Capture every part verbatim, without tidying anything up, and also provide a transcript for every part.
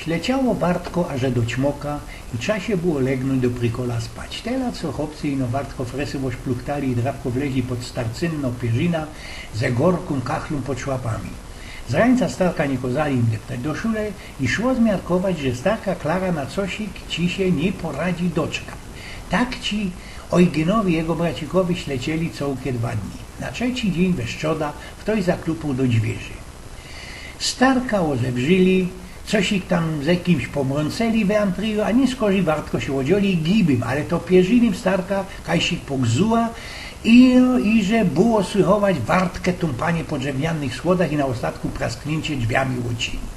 Leciało wartko aże do ćmoka i trza sie było legnōńć do prykola spać. Tela, co chopcy ino wartko fresy ôszpluchtali i drapko wleźli pod starcynno pierzina ze gorkōm kachlōm pod szłapami. Z rańca starka niy kozali im deptać do szule i szło zmiarkować, że starka Klara na cosik ci sie niy poradzi doczka. Tak ci Ojgynowi jego bracikowi ślecieli cołkie dwa dni. Na trzeci dziyń we szczoda ftoś zaklupōł do dźwiyrzy. Starka ôzebrzyli, cosik tam ze kimś pōmrōncyli we antryju, a niy skorzij wartko sie ôdzieli i gibym, ale to pierzinym starka kajsik pogzuła i, i że było słychować wartke tōmpanie po drzewnianych schodach i na ôstatku praskniyńcie dźwiami ôd siyni.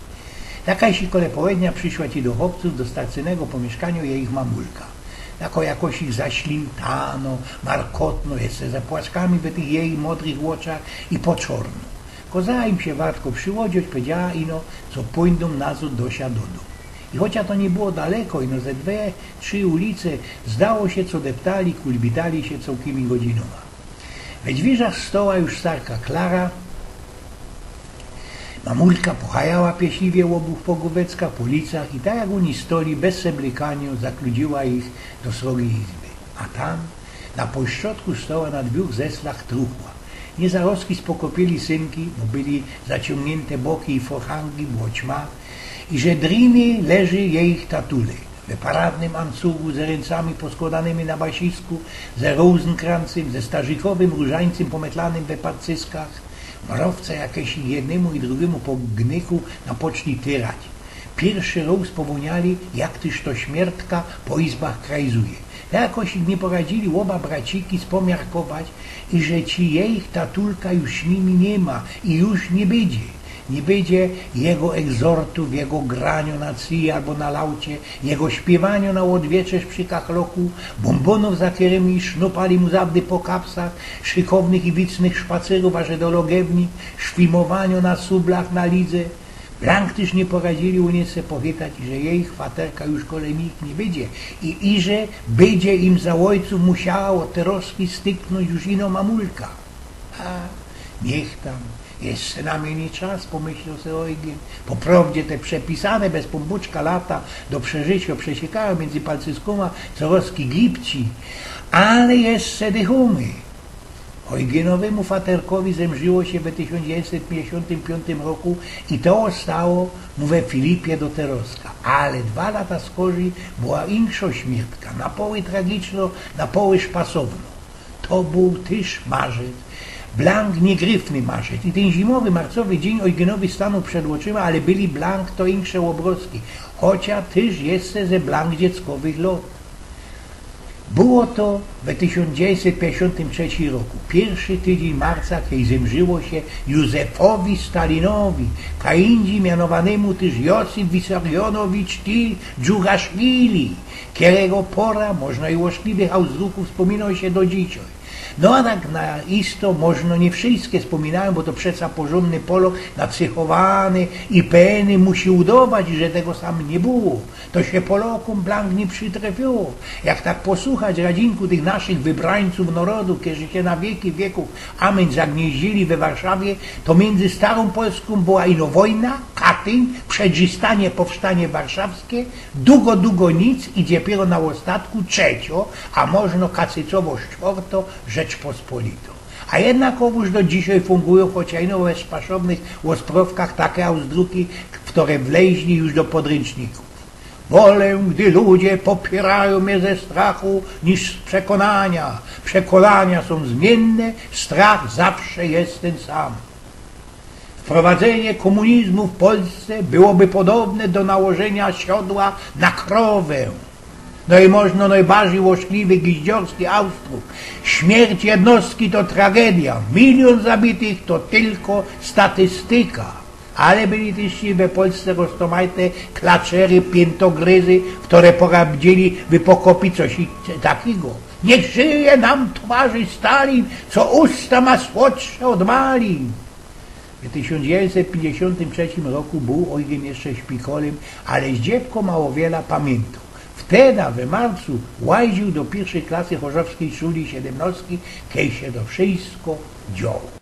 Tak kajsik kole połednia prziszła ci do chopcōw do starcynego pōmiyszkaniŏ jejich mamulka. Tako jakoś ich zaślimtano, markotno, jeszcze ze płaczkami we tych jejich modrych ôczach i po czŏrno. Kozała im sie wartko prziłodziyć, pedziała ino, co pōńdōm nazŏd do sia do dōmu. I chocia to niy było daleko, ino ze dwie, trzi ulice, zdało sie, co deptali, kulbitali sie cołkimi godzynōma. We dźwiyrzach stoła już starka Klara. Mamulka pochajała pieśliwie ôbōch po gōweckach, po licach i tak jak ôni stoli, bez seblykaniŏ, zakludziła ich do srogij izby. A tam, na pojstrzodku stoła, na dwōch zeslach truchła. Niy zarozki spokopiyli synki, bo byli zaciōngniynte boki i forhangi, było ćma. I że driny leży jejich tatulek. We paradnym ancugu, ze ryncami poskłŏdanymi na basisku, ze rozenkrancym, ze starzikowym rużańcym pometlanym we parcyskach. Mrowce jakeś jednymu i drugymu po gnyku napoczli tyrać. Piyrszy rŏz powōniali, jak tyż to śmiertka po izbach krajzuje. Jakoś ich niy poradziyli ôba braciki spomiarkować, i że ci jejich tatulka już z nimi niy ma i już niy bydzie. Niy bydzie jego egzortōw, jego graniŏ na cyje abo na laucie, jego śpiywaniŏ na ôdwieczerz przi kachloku, bōmbōnōw, za kerymi sznupali mu zawdy po kapsach, szykownych i wicnych szpacyrōw aże do logewni, szwimowaniŏ na sublach na lidze. Blank tyż niy poradziyli ôni se pochytać, że jejich faterka już kole nich niy bydzie i, i że bydzie im za ôjcōw musiała ôd terozki styknōńć już ino mamulka. A, niych tam, jeszcze na mie niy czas, pomyśloł se Ojgyn. Po prowdzie te przepisane bez pōnbōczka lata do przeżyciŏ przesiykajōm miyndzy palcyskōma corozki gibci, ale jeszcze dychōmy. Ojgynowymu faterkowi zemrziło sie we tysiōnc dziewiyńćset piyńćdziesiōntym piōntym roku i to ôstało mu we filipie do terozka. Ale dwa lata skorzij była inkszŏ śmiertka, na poły tragicznŏ, na poły szpasownŏ. To bōł tyż marzec. Blank niygryfny marzec. I tyn zimowy, marcowy dziyń Ojgynowi stanōł przed ôczyma, ale byli blank to inksze ôbrozki. Chocia tyż jeszcze ze blank dzieckowych lŏt. Było to we tysiōnc dziewiyńćset piyńćdziesiōntym trzećim roku, piyrszy tydziyń marca, kej zemrziło sie Józefowi Stalinowi, kajindzi mianowanymu tyż Josif Wissarionowicz T. Dżugaszwili, kerego pora możno i ôszkliwych ôzdrukōw spōminŏ sie do dzisiej. No a tak na isto możno niy wszyjske spōminajōm, bo to przeca porzōndny Polok, nacychowany i pejny, musi udŏwać, że tego sam niy było. To sie Polokōm blank niy przitrefiło. Jak tak posuchać radzinku tych naszych wybrańcōw nŏrodu, kerzi sie na wiyki wiykōw amyn zagniździli we Warszawie, to miyndzy starōm Polskōm była ino wojna, Katyń, przedrzistanie, powsztanie warszawske, dugo, dugo nic i dopiyro na ôstatku trzeciŏ, a możno kacycowo sztwŏrtŏ Rzeczpospolitŏ. A jednakowōż do dzisiej fungujōm, chocia ino we szpasownych ôsprŏwkach, take ôzdruki, w kere wleźli już do podryncznikōw. Wolę, gdy ludzie popierają mnie ze strachu, niż z przekonania. Przekonania są zmienne, strach zawsze jest ten sam. Wprowadzenie komunizmu w Polsce byłoby podobne do nałożenia siodła na krowę. No i możno nojbardzij ôszkliwy giździorski ôzdruk. Śmierć jednostki to tragedia, miliōn zabitych to tylko statystyka. Ale byli tyż ci we Polsce roztōmajte klaczery, piynto gryzy, kere poradziyli wypokopić coś i-, takigo. Niech żyje nam towarzysz Stalin, co usta ma słodsze ôd malin. W tysiōnc dziewiyńćset piyńćdziesiōntym trzecim roku bōł Ojgyn jeszcze szpikolym, ale z dziewkōm mało wiela pamiyntōm. Wtedy, we marcu, łaziōł do piyrwszyj klasy chorzowskij szuli siedymnŏstki, kej sie to wszysko dzioło.